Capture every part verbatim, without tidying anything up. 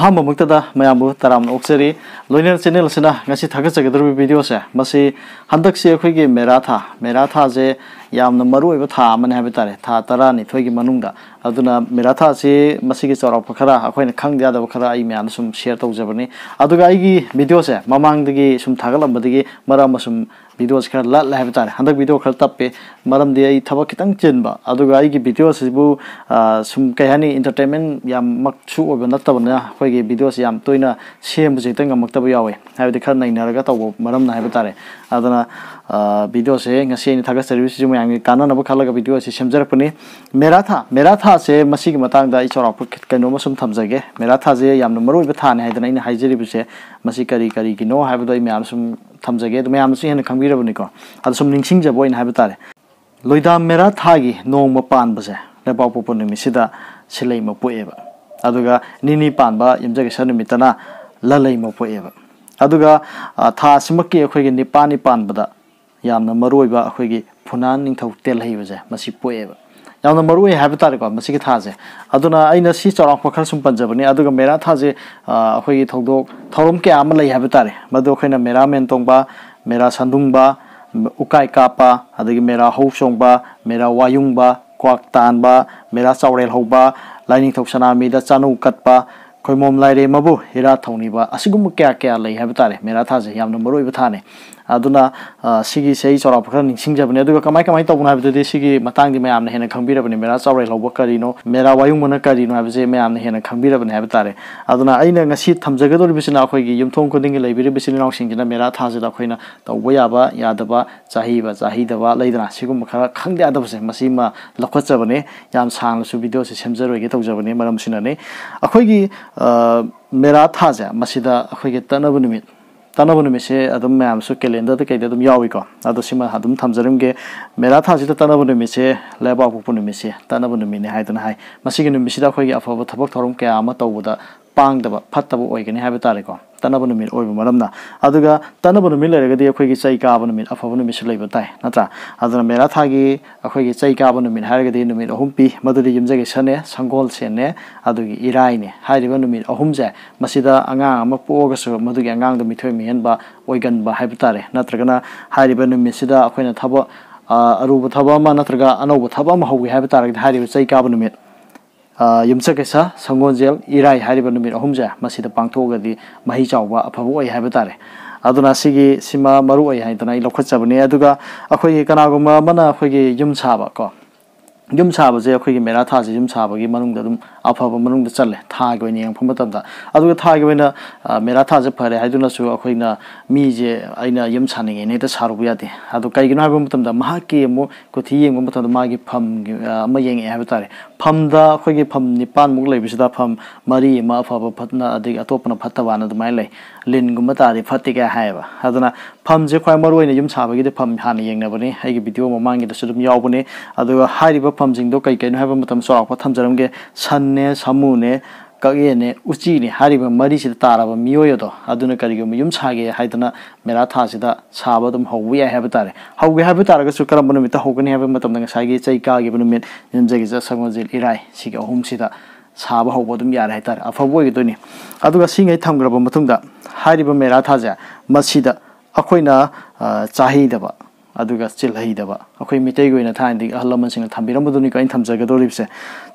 ꯑꯍꯥꯟꯕꯃꯛꯇꯗ ꯃꯌꯥꯝꯕꯨ ꯇꯔꯥꯝꯅ ꯑꯣꯛꯆꯔꯤ꯫ ꯂꯣꯏꯅꯅ ꯆꯦꯅꯦꯜ ꯑꯁꯤꯅ ꯉꯁꯤ ꯊꯥꯒꯠꯆꯒꯗꯧꯔꯤꯕ ꯚꯤꯗꯤꯑꯣꯁꯦ, ꯃꯁꯤ ꯍꯟꯗꯛꯁꯤ ꯑꯩꯈꯣꯏꯒꯤ ꯃꯦꯔꯥ ꯊꯥ, ꯃꯦꯔꯥ ꯊꯥꯁꯦ ꯌꯥꯝꯅ ꯃꯔꯨ ꯑꯣꯏꯕ ꯊꯥ ꯑꯃꯅꯤ ꯍꯥꯏꯕ ꯇꯥꯔꯦ, ꯊꯥ ꯇꯔꯥꯅꯤꯊꯣꯏꯒꯤ ꯃꯅꯨꯡꯗ꯫ ꯑꯗꯨꯅ ꯃꯦꯔꯥ ꯊꯥꯁꯤ ꯃꯁꯤꯒꯤ ꯆꯥꯎꯔꯥꯛꯄ ꯈꯔ, ꯑꯩꯈꯣꯏꯅ ꯈꯪꯗ ꯌꯥꯗꯕ ꯈꯔ ꯑꯩ ꯃꯌꯥꯝꯗ ꯁꯨꯝ ꯁꯤꯌꯔ ꯇꯧꯖꯕꯅꯤ꯫ ꯑꯗꯨꯒ ꯑꯩꯒꯤ ꯚꯤꯗꯤꯑꯣꯁꯦ ꯃꯃꯥꯡꯗꯒꯤ ꯁꯨꯝ ꯊꯥꯒꯠꯂꯝꯕꯗꯒꯤ ꯃꯔꯛ ꯑꯃ ꯁꯨꯝ ꯚꯤꯗꯤꯑꯣꯁꯦ ꯈꯔ ꯂꯠꯂꯦ ꯍꯥꯏꯕ ꯇꯥꯔꯦ꯫ ꯍꯟꯗꯛ ꯚꯤꯗꯤꯑꯣ ꯈꯔ ꯇꯞꯄꯦ, ꯃꯔꯝꯗꯤ ꯑꯩ ꯊꯕꯛ ꯈꯤꯇꯪ ꯆꯤꯟꯕ, ꯑꯗꯨꯒ ꯑꯩꯒꯤ ꯚꯤꯗꯤꯑꯣꯁꯤꯕꯨ, ꯑ, ꯁꯨꯝ ꯀꯩ ꯍꯥꯏꯅꯤ, ꯏꯟꯇꯔꯇꯦꯟꯃꯦꯟ ꯌꯥꯝꯃꯛꯁꯨ ꯑꯣꯏꯕ ꯅꯠꯇꯕꯅꯤꯅ ꯑꯩꯈꯣꯏꯒꯤ ꯚꯤꯗꯤꯑꯣꯁꯦ ꯌꯥꯝ ꯇꯣꯏꯅ ꯁꯦꯝꯕꯁꯦ ꯍꯦꯛꯇ ꯉꯝꯃꯛꯇꯕ ꯌꯥꯎꯋꯦ, ꯍꯥꯏꯕꯗꯤ ꯈꯔ ꯅꯩꯅꯔꯒ ꯇꯧꯕ ꯃꯔꯝꯅ ꯍꯥꯏꯕ ꯇꯥꯔꯦ꯫ ꯑꯗꯨꯅ, ꯑ, ꯚꯤꯗꯤꯑꯣꯁꯦ ꯉꯁꯤ ꯑꯩꯅ ꯊꯥꯒꯠꯆꯔꯤꯕꯁꯤꯁꯨ ꯃꯌꯥꯝꯒꯤ ꯀꯥꯟꯅꯅꯕ ꯈꯜꯂꯒ ꯚꯤꯗꯤꯑꯣꯁꯦ ꯁꯦꯝꯖꯔꯛꯄꯅꯤ꯫ ꯃꯦꯔꯥ ꯊꯥ, ꯃꯦꯔꯥ ꯊꯥꯁꯦ ꯃꯁꯤꯒꯤ ꯃꯇꯥꯡꯗ ꯑꯩ ꯆꯥꯎꯔꯥꯛꯄ ꯈꯤꯠ-, ꯀꯩꯅꯣꯝꯃ ꯁꯨꯝ ꯊꯝꯖꯒꯦ꯫ ꯃꯦꯔꯥ ꯊꯥꯁꯦ ꯌꯥꯝꯅ ꯃꯔꯨ ꯑꯣꯏꯕ ꯊꯥꯅꯤ ꯍꯥꯏꯗꯅ ꯑꯩꯅ ꯍꯥꯏꯖꯔꯤꯕꯁꯦ, ꯃꯁꯤ ꯀꯔꯤ ꯀꯔꯤꯒꯤꯅꯣ ꯍꯥꯏꯕꯗꯣ ꯑꯩ ꯃꯌꯥꯝ ꯁꯨꯝ ꯊꯝꯖꯒꯦ꯫ ꯑꯗꯨ ꯃꯌꯥꯝꯅꯁꯨ ꯍꯦꯟꯅ ꯈꯪꯕꯤꯔꯕꯅꯤꯀꯣ꯫ ꯑꯗꯣ ꯁꯨꯝ ꯅꯤꯡꯁꯤꯡꯖꯕ ꯑꯣꯏꯅ ꯍꯥꯏꯕ ꯇꯥꯔꯦ꯫ ꯂꯣꯏꯗꯥꯝ ꯃꯦꯔꯥ ꯊꯥꯒꯤ ꯅꯣꯡꯃ ꯄꯥꯟꯕꯁꯦ, ꯂꯩꯕꯥꯛꯄꯣꯛꯄ ꯅꯨꯃꯤꯠꯁꯤꯗ ꯁꯤꯂꯩꯃ ꯄꯣꯛꯑꯦꯕ꯫ ꯑꯗꯨꯒ ꯅꯤꯅꯤ ꯄꯥꯟꯕ ꯌꯨꯝꯖꯀꯩꯁ ꯅꯨꯃꯤꯠꯇꯅ ꯂꯂꯩꯃ ꯄꯣꯛꯑꯦꯕ꯫ ꯑꯗꯨꯒ, ꯑ, ꯊꯥ ꯑꯁꯤꯃꯛꯀꯤ ꯑꯩꯈꯣꯏꯒꯤ ꯅꯤꯄꯥꯜꯅꯤ ꯄꯥꯟꯕꯗ ꯌꯥꯝꯅ ꯃꯔꯨ ꯑꯣꯏꯕ ꯑꯩꯈꯣꯏꯒꯤ ꯐꯨꯅꯥꯟ ꯅꯤꯡꯊꯧ ꯇꯦꯜꯍꯩꯕꯁꯦ, ꯃꯁꯤ ꯄꯣꯛꯑꯦꯕ꯫ ꯌꯥꯝꯅ ꯃꯔꯨ ꯑꯣꯏ ꯍꯥꯏꯕ ꯇꯥꯔꯦꯀꯣ ꯃꯁꯤꯒꯤ ꯊꯥꯁꯦ꯫ ꯑꯗꯨꯅ ꯑꯩꯅ ꯁꯤ ꯆꯥꯎꯔꯥꯛꯄ ꯈꯔ ꯁꯨꯝ ꯄꯟꯖꯕꯅꯤ꯫ ꯑꯗꯨꯒ ꯃꯦꯔꯥ ꯊꯥꯁꯦ, ꯑ, ꯑꯩꯈꯣꯏꯒꯤ ꯊꯧꯗꯣꯛ ꯊꯧꯔꯝ ꯀꯌꯥ ꯑꯃ ꯂꯩ ꯍꯥꯏꯕ ꯇꯥꯔꯦ꯫ ꯃꯗꯨ ꯑꯩꯈꯣꯏꯅ ꯃꯦꯔꯥ ꯃꯦꯟꯇꯣꯡꯕ, ꯃꯦꯔꯥ ꯁꯟꯗꯨꯡꯕ, ꯎꯀꯥꯏ ꯀꯥꯞꯄ, ꯑꯗꯒꯤ ꯃꯦꯔꯥ ꯍꯧ ꯆꯣꯡꯕ, ꯃꯦꯔꯥ ꯋꯥꯌꯨꯡꯕ, ꯀ꯭ꯋꯥꯛ ꯇꯥꯟꯕ, ꯃꯦꯔꯥ ꯆꯥꯎꯔꯦꯜ ꯍꯧꯕ, ꯂꯥꯏꯅꯤꯡꯊꯧ ꯁꯅꯥꯃꯍꯤꯗ ꯆꯥꯅꯧ ꯀꯠꯄ, ꯈꯣꯏꯃꯣꯝ ꯂꯥꯏꯔꯦꯝꯃꯕꯨ ꯏꯔꯥꯠ ꯊꯧꯅꯤꯕ, ꯑꯁꯤꯒꯨꯝꯕ ꯀꯌꯥ ꯀꯌꯥ ꯂꯩ ꯍꯥꯏꯕ ꯇꯥꯔꯦ꯫ ꯃꯦꯔꯥ ꯊꯥꯁꯦ ꯌꯥꯝꯅ ꯃꯔꯨ ꯑꯣꯏꯕ ꯊꯥꯅꯤ꯫ ꯑꯗꯨꯅ, ꯑ, ꯁꯤꯒꯤꯁꯦ ꯑꯩ ꯆꯥꯎꯔꯥꯛꯄ ꯈꯔ ꯅꯤꯡꯁꯤꯡꯖꯕꯅꯦ꯫ ꯑꯗꯨꯒ ꯀꯃꯥꯏ ꯀꯃꯥꯏ ꯇꯧꯕꯅꯣ ꯍꯥꯏꯕꯗꯨꯗꯤ ꯁꯤꯒꯤ ꯃꯇꯥꯡꯗꯤ ꯃꯌꯥꯝꯅ ꯍꯦꯟꯅ ꯈꯪꯕꯤꯔꯕꯅꯤ꯫ ꯃꯦꯔꯥ ꯆꯥꯎꯔꯦꯜ ꯍꯧꯕ ꯀꯔꯤꯅꯣ, ꯃꯦꯔꯥ ꯋꯥꯌꯨꯡꯕꯅ ꯀꯔꯤꯅꯣ ꯍꯥꯏꯕꯁꯦ ꯃꯌꯥꯝꯅ ꯍꯦꯟꯅ ꯈꯪꯕꯤꯔꯕꯅꯤ ꯍꯥꯏꯕ ꯇꯥꯔꯦ꯫ ꯑꯗꯨꯅ ꯑꯩꯅ ꯉꯁꯤ ꯊꯝꯖꯒꯗꯧꯔꯤꯕꯁꯤꯅ ꯑꯩꯈꯣꯏꯒꯤ ꯌꯨꯝꯊꯣꯡ ꯈꯨꯗꯤꯡꯒꯤ ꯂꯩꯕꯤꯔꯤꯕ ꯏꯆꯤꯜ ꯏꯅꯥꯎꯁꯤꯡꯁꯤꯅ ꯃꯦꯔꯥ ꯊꯥꯁꯤꯗ ꯑꯩꯈꯣꯏꯅ ꯇꯧꯕ ꯌꯥꯕ ꯌꯥꯗꯕ, ꯆꯥꯍꯩꯕ ꯆꯥꯍꯩꯗꯕ ꯂꯩꯗꯅ, ꯁꯤꯒꯨꯝꯕ ꯈꯔ ꯈꯪꯗ ꯌꯥꯗꯕꯁꯦ ꯃꯁꯤꯃ ꯂꯧꯈꯠꯆꯕꯅꯦ꯫ ꯌꯥꯝ ꯁꯥꯡꯅꯁꯨ ꯚꯤꯗꯤꯑꯣꯁꯦ ꯁꯦꯝꯖꯔꯣꯏꯒꯦ ꯇꯧꯖꯕꯅꯦ, ꯃꯔꯝꯁꯤꯅꯅꯦ꯫ ꯑꯩꯈꯣꯏꯒꯤ, ꯑ, ꯃꯦꯔꯥ ꯊꯥꯁꯦ ꯃꯁꯤꯗ ꯑꯩꯈꯣꯏꯒꯤ ꯇꯠꯅꯕ ꯅꯨꯃꯤꯠ, ꯇꯠꯅꯕ ꯅꯨꯃꯤꯠꯁꯦ ꯑꯗꯨꯝ ꯃꯌꯥꯝꯁꯨ ꯀꯦꯂꯦꯟꯗꯔꯗ ꯀꯩꯗ ꯑꯗꯨꯝ ꯌꯥꯎꯏꯀꯣ꯫ ꯑꯗꯣ ꯁꯤꯃ ꯑꯗꯨꯝ ꯊꯝꯖꯔꯝꯒꯦ꯫ ꯃꯦꯔꯥ ꯊꯥꯁꯤꯗ ꯇꯠꯅꯕ ꯅꯨꯃꯤꯠꯁꯦ ꯂꯩꯕꯥꯛꯄꯣꯛꯄ ꯅꯨꯃꯤꯠꯁꯦ ꯇꯠꯅꯕ ꯅꯨꯃꯤꯠꯅꯤ ꯍꯥꯏꯗꯅ ꯍꯥꯏ꯫ ꯃꯁꯤꯒꯤ ꯅꯨꯃꯤꯠꯁꯤꯗ ꯑꯩꯈꯣꯏꯒꯤ ꯑꯐꯕ ꯊꯕꯛ ꯊꯧꯔꯝ ꯀꯌꯥ ꯑꯃ ꯇꯧꯕꯗ ꯄꯥꯡꯗꯕ, ꯐꯠꯇꯕ ꯑꯣꯏꯒꯅꯤ ꯍꯥꯏꯕ ꯇꯥꯔꯦꯀꯣ꯫ ꯇꯠꯅꯕ ꯅꯨꯃꯤꯠ ꯑꯣꯏꯕ ꯃꯔꯝꯅ꯫ ꯑꯗꯨꯒ ꯇꯠꯅꯕ ꯅꯨꯃꯤꯠ ꯂꯩꯔꯒꯗꯤ ꯑꯩꯈꯣꯏꯒꯤ ꯆꯩ ꯀꯥꯕ ꯅꯨꯃꯤꯠ, ꯑꯐꯕ ꯅꯨꯃꯤꯠꯁꯨ ꯂꯩꯕ ꯇꯥꯏ, ꯅꯠꯇ꯭ꯔꯥ? ꯑꯗꯨꯅ ꯃꯦꯔꯥ ꯊꯥꯒꯤ ꯑꯩꯈꯣꯏꯒꯤ ꯆꯩ ꯀꯥꯕ ꯅꯨꯃꯤꯠ ꯍꯥꯏꯔꯒꯗꯤ ꯅꯨꯃꯤꯠ ꯑꯍꯨꯝ ꯄꯤ꯫ ꯃꯗꯨꯗꯤ ꯌꯨꯝꯖꯀꯩꯁꯅꯦ, ꯁꯪꯒꯣꯜꯁꯦꯟꯅꯦ, ꯑꯗꯨꯒꯤ ꯏꯔꯥꯏꯅꯦ꯫ ꯍꯥꯏꯔꯤꯕ ꯅꯨꯃꯤꯠ ꯑꯍꯨꯝꯁꯦ, ꯃꯁꯤꯗ ꯑꯉꯥꯡ ꯑꯃ ꯄꯣꯛꯑꯒꯁꯨ ꯃꯗꯨꯒꯤ ꯑꯉꯥꯡꯗꯣ ꯃꯤꯊꯣꯏ ꯃꯤꯍꯦꯟꯕ ꯑꯣꯏꯒꯟꯕ ꯍꯥꯏꯕ ꯇꯥꯔꯦ꯫ ꯅꯠꯇ꯭ꯔꯒꯅ ꯍꯥꯏꯔꯤꯕ ꯅꯨꯃꯤꯠꯁꯤꯗ ꯑꯩꯈꯣꯏꯅ ꯊꯕꯛ, ꯑ, ꯑꯔꯨꯕ ꯊꯕꯛ ꯑꯃ ꯅꯠꯇ꯭ꯔꯒ ꯑꯅꯧꯕ ꯊꯕꯛ ꯑꯃ ꯍꯧꯒꯦ ꯍꯥꯏꯕ ꯇꯥꯔꯒꯗꯤ, ꯍꯥꯏꯔꯤꯕ ꯆꯩ ꯀꯥꯕ ꯅꯨꯃꯤꯠ, ꯑ, ꯌꯨꯝꯁꯀꯩꯁ, ꯁꯪꯒꯣꯜꯁꯦꯜ, ꯏꯔꯥꯏ ꯍꯥꯏꯔꯤꯕ ꯅꯨꯃꯤꯠ ꯑꯍꯨꯝꯁꯦ, ꯃꯁꯤꯗ ꯄꯥꯡꯊꯣꯛꯑꯒꯗꯤ ꯃꯍꯩ ꯆꯥꯎꯕ, ꯑꯐꯕ ꯑꯣꯏ ꯍꯥꯏꯕ ꯇꯥꯔꯦ꯫ ꯑꯗꯨꯅ ꯁꯤꯒꯤ, ꯁꯤꯃ ꯃꯔꯨ ꯑꯣꯏ ꯍꯥꯏꯗꯅ ꯑꯩ ꯂꯧꯈꯠꯆꯕꯅꯤ꯫ ꯑꯗꯨꯒ ꯑꯩꯈꯣꯏꯒꯤ ꯀꯅꯥꯒꯨꯝꯕ ꯑꯃꯅ ꯑꯩꯈꯣꯏꯒꯤ ꯌꯨꯝ ꯁꯥꯕ ꯀꯣ, ꯌꯨꯝ ꯁꯥꯕꯁꯦ ꯑꯩꯈꯣꯏꯒꯤ ꯃꯦꯔꯥ ꯊꯥꯁꯦ ꯌꯨꯝ ꯁꯥꯕꯒꯤ ꯃꯅꯨꯡꯗ ꯑꯗꯨꯝ ꯑꯐꯕ ꯃꯅꯨꯡꯗ ꯆꯜꯂꯦ, ꯊꯥꯒꯤ ꯑꯣꯏꯅ ꯌꯦꯡꯉꯛꯄ ꯃꯇꯝꯗ꯫ ꯑꯗꯨꯒ ꯊꯥꯒꯤ ꯑꯣꯏꯅ, ꯑ, ꯃꯦꯔꯥ ꯊꯥꯁꯦ ꯐꯔꯦ ꯍꯥꯏꯗꯨꯅꯁꯨ ꯑꯩꯈꯣꯏꯅ ꯃꯤꯁꯦ ꯑꯩꯅ ꯌꯨꯝ ꯁꯥꯅꯤꯡꯉꯦꯅ ꯍꯦꯛꯇ ꯁꯥꯔꯨꯕ ꯌꯥꯗꯦ꯫ ꯑꯗꯣ ꯀꯩꯒꯤꯅꯣ ꯍꯥꯏꯕ ꯃꯇꯝꯗ ꯃꯍꯥꯛꯀꯤ ꯑꯃꯨꯛ ꯀꯨꯊꯤ ꯌꯦꯡꯕ ꯃꯇꯝꯗ ꯃꯥꯒꯤ ꯐꯝꯒꯤ, ꯑ, ꯑꯃ ꯌꯦꯡꯉꯛꯑꯦ ꯍꯥꯏꯕ ꯇꯥꯔꯦ꯫ ꯐꯝꯗ ꯑꯩꯈꯣꯏꯒꯤ ꯐꯝ ꯅꯤꯄꯥꯟꯃꯨꯛ ꯂꯩꯕꯁꯤꯗ ꯐꯝ ꯃꯔꯤ ꯑꯃ ꯑꯐꯕ ꯐꯠꯅ, ꯑꯗꯒꯤ ꯑꯇꯣꯞꯄꯅ ꯐꯠꯇꯕꯅ ꯑꯗꯨꯃꯥꯏꯅ ꯂꯩ꯫ ꯂꯤꯟꯒꯨꯝꯕ ꯇꯥꯔꯗꯤ ꯐꯠꯇꯦ ꯀꯥꯏ ꯍꯥꯏꯌꯦꯕ꯫ ꯑꯗꯨꯅ ꯐꯝꯁꯦ ꯈ꯭ꯋꯥꯏ ꯃꯔꯨ ꯑꯣꯏꯅ ꯌꯨꯝ ꯁꯥꯕꯒꯤꯗꯤ ꯐꯝ ꯍꯥꯟꯅ ꯌꯦꯡꯅꯕꯅꯤ꯫ ꯑꯩꯒꯤ ꯚꯤꯗꯤꯑꯣ ꯃꯃꯥꯡꯒꯤꯗꯁꯨ ꯑꯗꯨꯝ ꯌꯥꯎꯕꯅꯤ꯫ ꯑꯗꯨꯒ ꯍꯥꯏꯔꯤꯕ ꯐꯝꯁꯤꯡꯗꯣ ꯀꯩ ꯀꯩꯅꯣ ꯍꯥꯏꯕ ꯃꯇꯝ ꯆꯥꯎꯔꯥꯛꯄ ꯊꯝꯖꯔꯝꯒꯦ꯫ ꯁꯟꯅꯦ, ꯁꯥꯃꯨꯅꯦ, ꯀꯛꯌꯦꯟꯅꯦ, ꯎꯆꯤꯅꯦ꯫ ꯍꯥꯏꯔꯤꯕ ꯃꯔꯤꯁꯤꯗ ꯇꯥꯔꯕ ꯃꯤꯑꯣꯏ ꯑꯗꯣ ꯑꯗꯨꯅ ꯀꯔꯤꯒꯨꯝꯕ ꯌꯨꯝ ꯁꯥꯒꯦ ꯍꯥꯏꯗꯅ ꯃꯦꯔꯥ ꯊꯥꯁꯤꯗ ꯁꯥꯕ ꯑꯗꯨꯝ ꯍꯧꯕ ꯌꯥꯏ ꯍꯥꯏꯕ ꯇꯥꯔꯦ꯫ ꯍꯧꯒꯦ ꯍꯥꯏꯕ ꯇꯥꯔꯒꯁꯨ ꯀꯔꯝꯕ ꯅꯨꯃꯤꯠꯇ ꯍꯧꯒꯅꯤ ꯍꯥꯏꯕ ꯃꯇꯝꯗ ꯉꯁꯥꯏꯒꯤ ꯆꯩ ꯀꯥꯈꯤꯕ ꯅꯨꯃꯤꯠ, ꯌꯨꯝꯖꯒꯤꯖ, ꯁꯒꯣꯜꯁꯦꯜ, ꯏꯔꯥꯏ, ꯁꯤꯒꯤ ꯑꯍꯨꯝꯁꯤꯗ ꯁꯥꯕ ꯍꯧꯕ ꯑꯗꯨꯝ ꯌꯥꯔꯦ ꯍꯥꯏꯇꯥꯔꯦ꯫ ꯑꯐꯕ ꯑꯣꯏꯒꯗꯣꯏꯅꯤ꯫ ꯑꯗꯨꯒ ꯁꯤꯉꯩ ꯊꯝꯈ꯭ꯔꯕ ꯃꯇꯨꯡꯗ ꯍꯥꯏꯔꯤꯕ ꯃꯦꯔꯥ ꯊꯥꯁꯦ, ꯃꯁꯤꯗ ꯑꯩꯈꯣꯏꯅ, ꯑ, ꯆꯥꯍꯩꯗꯕ, ꯑꯗꯨꯒ ꯆꯤꯜꯍꯩꯗꯕ, ꯑꯩꯈꯣꯏ ꯃꯤꯇꯩꯒꯤ ꯑꯣꯏꯅ ꯊꯥꯏꯅꯗꯒꯤ ꯑꯍꯜ ꯂꯃꯟꯁꯤꯡꯅ ꯊꯝꯕꯤꯔꯝꯕꯗꯨꯅꯤꯀꯣ ꯑꯩꯅ ꯊꯝꯖꯒꯗꯧꯔꯤꯕꯁꯦ꯫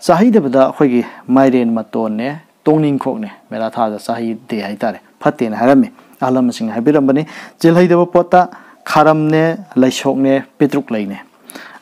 ꯆꯥꯍꯩꯗꯕꯗ ꯑꯩꯈꯣꯏꯒꯤ ꯃꯥꯏꯔꯦꯟ ꯃꯇꯣꯟꯅꯦ, ꯇꯣꯡꯅꯤꯡꯈꯣꯛꯅꯦ, ꯃꯦꯔꯥ ꯊꯥꯗ ꯆꯥꯍꯩꯗꯦ ꯍꯥꯏꯇꯥꯔꯦ, ꯐꯠꯇꯦꯅ ꯍꯥꯏꯔꯝꯃꯤ꯫ ꯑꯍꯜ ꯂꯃꯟꯁꯤꯡꯅ ꯍꯥꯏꯕꯤꯔꯝꯕꯅꯤ꯫ ꯆꯤꯜꯍꯩꯗꯕ ꯄꯣꯠꯇ ꯈꯥꯔꯝꯅꯦ, ꯂꯩꯁꯣꯛꯅꯦ, ꯄꯦꯇ꯭ꯔꯨꯛ ꯂꯩꯅꯦ꯫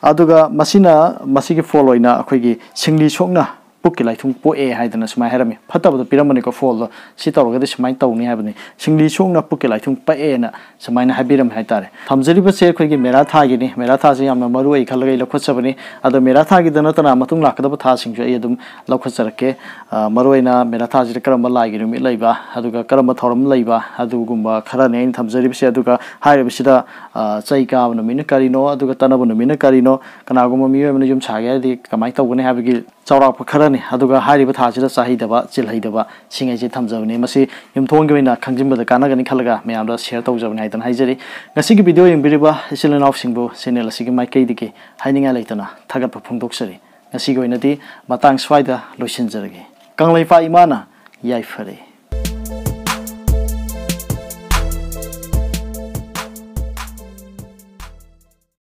ꯑꯗꯨꯒ ꯃꯁꯤꯅ, ꯃꯁꯤꯒꯤ ꯐꯣꯜ ꯑꯣꯏꯅ ꯑꯩꯈꯣꯏꯒꯤ ꯁꯤꯡꯂꯤ ꯁꯣꯛꯅ ꯄꯨꯛꯀꯤ ꯂꯥꯏꯊꯨꯡ ꯄꯣꯛꯑꯦ ꯍꯥꯏꯗꯅ ꯁꯨꯃꯥꯏꯅ ꯍꯥꯏꯔꯝꯃꯤ꯫ ꯐꯠꯇꯕꯗꯣ ꯄꯤꯔꯝꯕꯅꯤꯀꯣ, ꯐꯣꯜꯗꯣ꯫ ꯁꯤ ꯇꯧꯔꯒꯗꯤ ꯁꯨꯃꯥꯏꯅ ꯇꯧꯅꯤ ꯍꯥꯏꯕꯅꯤ꯫ ꯁꯤꯡꯂꯤ ꯁꯣꯛꯅ ꯄꯨꯛꯀꯤ ꯂꯥꯏꯊꯨꯡ ꯄꯛꯑꯦꯅ ꯁꯨꯃꯥꯏꯅ ꯍꯥꯏꯕꯤꯔꯝꯃꯤ ꯍꯥꯏꯇꯥꯔꯦ꯫ ꯊꯝꯖꯔꯤꯕꯁꯦ ꯑꯩꯈꯣꯏꯒꯤ ꯃꯦꯔꯥ ꯊꯥꯒꯤꯅꯤ꯫ ꯃꯦꯔꯥ ꯊꯥꯁꯦ ꯌꯥꯝꯅ ꯃꯔꯨ ꯑꯣꯏ ꯈꯜꯂꯒ ꯑꯩ ꯂꯧꯈꯠꯆꯕꯅꯤ꯫ ꯑꯗꯣ ꯃꯦꯔꯥ ꯊꯥꯒꯤꯗ ꯅꯠꯇꯅ ꯃꯇꯨꯡ ꯂꯥꯛꯀꯗꯕ ꯊꯥꯁꯤꯡꯁꯨ ꯑꯩ ꯑꯗꯨꯝ ꯂꯧꯈꯠꯆꯔꯛꯀꯦ꯫ ꯑ, ꯃꯔꯨꯑꯣꯏꯅ ꯃꯦꯔꯥ ꯊꯥꯁꯤꯗ ꯀꯔꯝꯕ ꯂꯥꯏꯒꯤ ꯅꯨꯃꯤꯠ ꯂꯩꯕ, ꯑꯗꯨꯒ ꯀꯔꯝꯕ ꯊꯧꯔꯝ ꯂꯩꯕ, ꯑꯗꯨꯒꯨꯝꯕ ꯈꯔꯅꯤ ꯑꯩꯅ ꯊꯝꯖꯔꯤꯕꯁꯦ꯫ ꯑꯗꯨꯒ ꯍꯥꯏꯔꯤꯕꯁꯤꯗ, ꯑ, ꯆꯩ ꯀꯥꯕ ꯅꯨꯃꯤꯠꯅ ꯀꯔꯤꯅꯣ, ꯑꯗꯨꯒ ꯇꯠꯅꯕ ꯅꯨꯃꯤꯠꯅ ꯀꯔꯤꯅꯣ, ꯀꯅꯥꯒꯨꯝꯕ ꯃꯤꯑꯣꯏ ꯑꯃꯅ ꯌꯨꯝ ꯁꯥꯒꯦ ꯍꯥꯏꯔꯗꯤ ꯀꯃꯥꯏꯅ ꯇꯧꯒꯅꯤ ꯍꯥꯏꯕꯒꯤ ꯆꯥꯎꯔꯥꯛꯄ ꯈꯔꯅꯤ꯫ ꯑꯗꯨꯒ ꯍꯥꯏꯔꯤꯕ ꯊꯥꯁꯤꯗ ꯆꯥꯍꯩꯗꯕ, ꯆꯤꯜꯍꯩꯗꯕ ꯁꯤꯡꯉꯩꯁꯦ ꯊꯝꯖꯕꯅꯤ꯫ ꯃꯁꯤ ꯌꯨꯝꯊꯣꯡꯒꯤ ꯑꯣꯏꯅ ꯈꯪꯖꯤꯟꯕꯗ ꯀꯥꯟꯅꯒꯅꯤ ꯈꯜꯂꯒ ꯃꯌꯥꯝꯗ share ꯇꯧꯖꯕꯅꯤ ꯍꯥꯏꯗꯅ ꯍꯥꯏꯖꯔꯤ꯫ ꯉꯁꯤꯒꯤ video ꯌꯦꯡꯕꯤꯔꯤꯕ ꯏꯆꯤꯜ ꯏꯅꯥꯎꯁꯤꯡꯕꯨ channel ꯑꯁꯤꯒꯤ ꯃꯥꯏꯀꯩꯗꯒꯤ ꯍꯥꯏꯅꯤꯡꯉꯥꯏ ꯂꯩꯇꯅ ꯊꯥꯒꯠꯄ ꯐꯣꯡꯗꯣꯛꯆꯔꯤ꯫ ꯉꯁꯤꯒꯤ ꯑꯣꯏꯅꯗꯤ ꯃꯇꯥꯡ ꯁ꯭ꯋꯥꯏꯗ ꯂꯣꯏꯁꯤꯟꯖꯔꯒꯦ꯫ ꯀꯪꯂꯩꯄꯥꯛ ꯏꯃꯥꯅ ꯌꯥꯏꯐꯔꯦ꯫